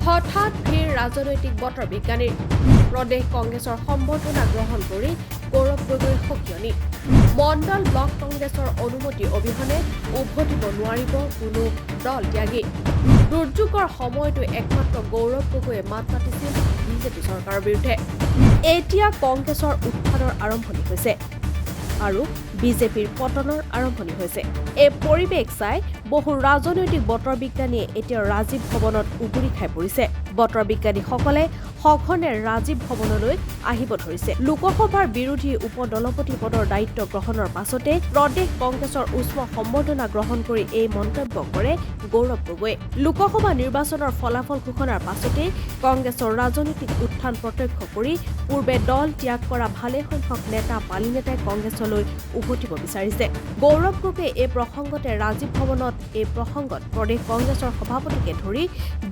হঠাৎ ভিৰ ৰাজনৈতিক বতৰ বিজ্ঞানীৰ। প্ৰদেশ কংগ্ৰেছৰ সম্বৰ্ধনা গ্ৰহণ কৰি গৌৰৱ গগৈৰ সকিয়নি। মণ্ডল ব্লক কংগ্ৰেছৰ অনুমতি অবিহনে উভতিব নোৱাৰিব কোনো দল ত্যাগী। দুৰ্যোগৰ সময়তো একমাত্ৰ গৌৰৱ গগৈয়ে মাত মাতিছিল বিজেপি চৰকাৰৰ বিৰুদ্ধে। এতিয়া কংগ্ৰেছৰ উত্থানৰ আৰম্ভণি হৈছে আৰু বিজেপিৰ পতনৰ আৰম্ভণি হৈছে। এই পৰিৱেশ চাই বহু ৰাজনৈতিক বতৰ বিজ্ঞানীয়ে এতিয়া ৰাজীৱ ভৱনত উবুৰি খাই পৰিছে। বতৰ বিজ্ঞানীসকলে সঘনে ৰাজীৱ ভৱনলৈ আহিব ধৰিছে। লোকসভাৰ বিৰোধী উপ দলপতি পদৰ দায়িত্ব গ্ৰহণৰ পাছতে প্ৰদেশ কংগ্ৰেছৰ উষ্ম সম্বৰ্ধনা গ্ৰহণ কৰি এই মন্তব্য কৰে গৌৰৱ গগৈয়ে। লোকসভা নিৰ্বাচনৰ ফলাফল ঘোষণাৰ পাছতেই কংগ্ৰেছৰ ৰাজনৈতিক উত্থান প্ৰত্যক্ষ কৰি পূৰ্বে দল ত্যাগ কৰা ভালেসংখ্যক নেতা পালিনেতাই কংগ্ৰেছলৈ উভতিব বিচাৰিছে। গৌৰৱ গগৈয়ে এই প্ৰসংগতে ৰাজীৱ ভৱনত এই প্ৰসংগত প্ৰদেশ কংগ্ৰেছৰ সভাপতিকে ধৰি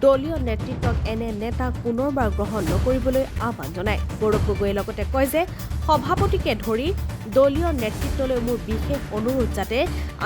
দলীয় নেতৃত্বক এনে নেতাক পুনৰবাৰ গ্ৰহণ নকৰিবলৈ আহ্বান জনায়। গৌৰৱ গগৈয়ে লগতে কয় যে সভাপতিকে ধৰি দলীয় নেতৃত্বলৈ মোৰ বিশেষ অনুৰোধ যাতে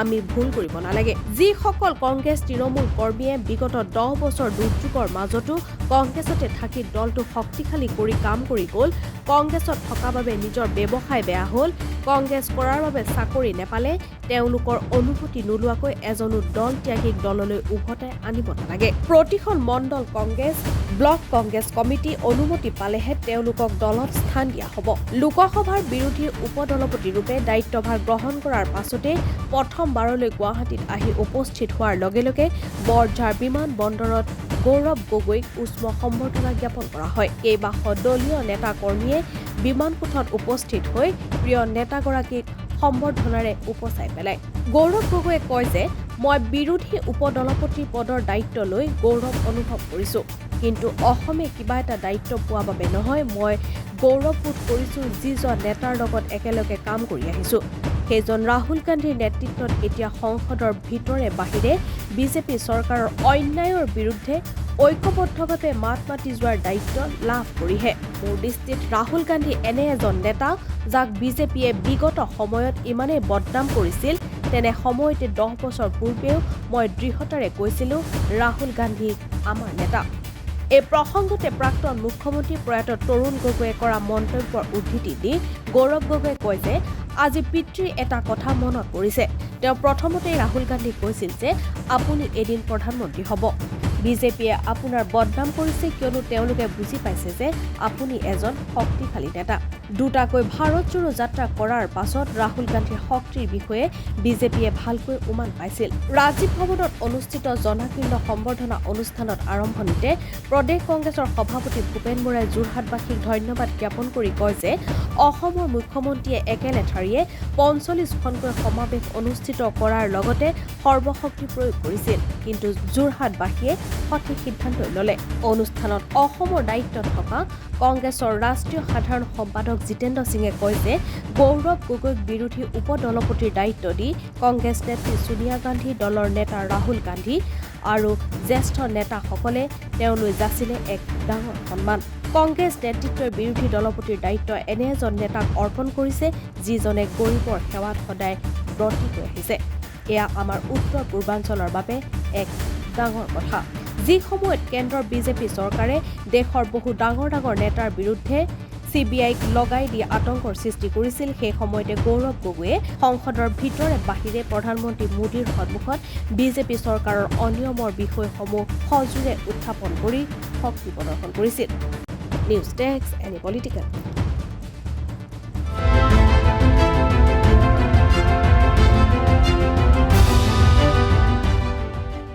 আমি ভুল কৰিব নালাগে। যিসকল কংগ্ৰেছ তৃণমূল কৰ্মীয়ে বিগত 10 বছৰ দুৰ্যোগৰ মাজতো কংগ্ৰেছতে থাকি দলটো শক্তিশালী কৰি কাম কৰি গ'ল, কংগ্ৰেছত থকা বাবে নিজৰ ব্যৱসায় বেয়া হ'ল, কংগ্ৰেছ কৰাৰ বাবে চাকৰি নেপালে, তেওঁলোকৰ অনুমতি নোলোৱাকৈ এজনো দল ত্যাগীক দললৈ উভতাই আনিব নালাগে। প্ৰতিখন মণ্ডল কংগ্ৰেছ, ব্লক কংগ্ৰেছ কমিটি অনুমতি পালেহে তেওঁলোকক দলত স্থান দিয়া হ'ব। লোকসভাৰ বিৰোধী উপ দলপতি ৰূপে দায়িত্বভাৰ গ্ৰহণ কৰাৰ পাছতে প্ৰথমবাৰলৈ গুৱাহাটীত আহি উপস্থিত হোৱাৰ লগে লগে বৰঝাৰ বিমান বন্দৰত গৌৰৱ গগৈক উষ্ম সম্বৰ্ধনা জ্ঞাপন কৰা হয়। কেইবাশ দলীয় নেতা কৰ্মীয়ে বিমানকোঠত উপস্থিত হৈ প্ৰিয় নেতাগৰাকীক সম্বৰ্ধনাৰে উপচাই পেলায়। গৌৰৱ গগৈয়ে কয় যে মই বিৰোধী উপ দলপতি পদৰ দায়িত্ব লৈ গৌৰৱ অনুভৱ কৰিছো, কিন্তু অসমে কিবা এটা দায়িত্ব পোৱা বাবে নহয়। মই গৌৰৱবোধ কৰিছো যিজন নেতাৰ লগত একেলগে কাম কৰি আহিছো, সেইজন ৰাহুল গান্ধীৰ নেতৃত্বত এতিয়া সংসদৰ ভিতৰে বাহিৰে বিজেপি চৰকাৰৰ অন্যায়ৰ বিৰুদ্ধে ঐক্যবদ্ধভাৱে মাত মাতি যোৱাৰ দায়িত্ব লাভ কৰিহে। মোৰ দৃষ্টিত ৰাহুল গান্ধী এনে এজন নেতা যাক বিজেপিয়ে বিগত সময়ত ইমানেই বদনাম কৰিছিল, তেনে সময়তে 10 বছৰ পূৰ্বেও মই দৃঢ়তাৰে কৈছিলো, ৰাহুল গান্ধী আমাৰ নেতা। এই প্ৰসংগতে প্ৰাক্তন মুখ্যমন্ত্ৰী প্ৰয়াত তৰুণ গগৈয়ে কৰা মন্তব্যৰ উদ্ধৃতি দি গৌৰৱ গগৈয়ে কয় যে আজি পিতৃৰ এটা কথা মনত পৰিছে। তেওঁ প্ৰথমতেই ৰাহুল গান্ধীক কৈছিল যে আপুনি এদিন প্ৰধানমন্ত্ৰী হ'ব। বিজেপিয়ে আপোনাৰ বদনাম কৰিছে, কিয়নো তেওঁলোকে বুজি পাইছে যে আপুনি এজন শক্তিশালী নেতা। দুটাকৈ ভাৰত জোৰো যাত্ৰা কৰাৰ পাছত ৰাহুল গান্ধীৰ শক্তিৰ বিষয়ে বিজেপিয়ে ভালকৈ উমান পাইছিল। ৰাজীৱ ভৱনত অনুষ্ঠিত জনাকীৰ্ণ সম্বৰ্ধনা অনুষ্ঠানত আৰম্ভণিতে প্ৰদেশ কংগ্ৰেছৰ সভাপতি ভূপেন বৰাই যোৰহাটবাসীক ধন্যবাদ জ্ঞাপন কৰি কয় যে অসমৰ মুখ্যমন্ত্ৰীয়ে একেলেঠাৰিয়ে 45খনকৈ সমাৱেশ অনুষ্ঠিত কৰাৰ লগতে সৰ্বশক্তি প্ৰয়োগ কৰিছিল, কিন্তু যোৰহাটবাসীয়ে সঠিক সিদ্ধান্ত ল'লে। অনুষ্ঠানত অসমৰ দায়িত্বত থকা কংগ্ৰেছৰ ৰাষ্ট্ৰীয় সাধাৰণ সম্পাদক জিতেন্দ্ৰ সিঙে কয় যে গৌৰৱ গগৈক বিৰোধী উপ দলপতিৰ দায়িত্ব দি কংগ্ৰেছ নেত্ৰী ছোনিয়া গান্ধী, দলৰ নেতা ৰাহুল গান্ধী আৰু জ্যেষ্ঠ নেতাসকলে তেওঁলৈ যাচিলে এক ডাঙৰ সন্মান। কংগ্ৰেছ নেতৃত্বই বিৰোধী দলপতিৰ দায়িত্ব এনে এজন নেতাক অৰ্পণ কৰিছে যিজনে গৰীবৰ সেৱাত সদায় ব্ৰতী হৈ আহিছে। এয়া আমাৰ উত্তৰ পূৰ্বাঞ্চলৰ বাবে এক ডাঙৰ কথা। যি সময়ত কেন্দ্ৰৰ বিজেপি চৰকাৰে দেশৰ বহু ডাঙৰ ডাঙৰ নেতাৰ বিৰুদ্ধে চিবিআইক লগাই দি আতংকৰ সৃষ্টি কৰিছিল, সেই সময়তে গৌৰৱ গগৈয়ে সংসদৰ ভিতৰে বাহিৰে প্ৰধানমন্ত্ৰী মোদীৰ সন্মুখত বিজেপি চৰকাৰৰ অনিয়মৰ বিষয়সমূহ সজোৰে উত্থাপন কৰি শক্তি প্ৰদৰ্শন কৰিছিল। News desk, any political.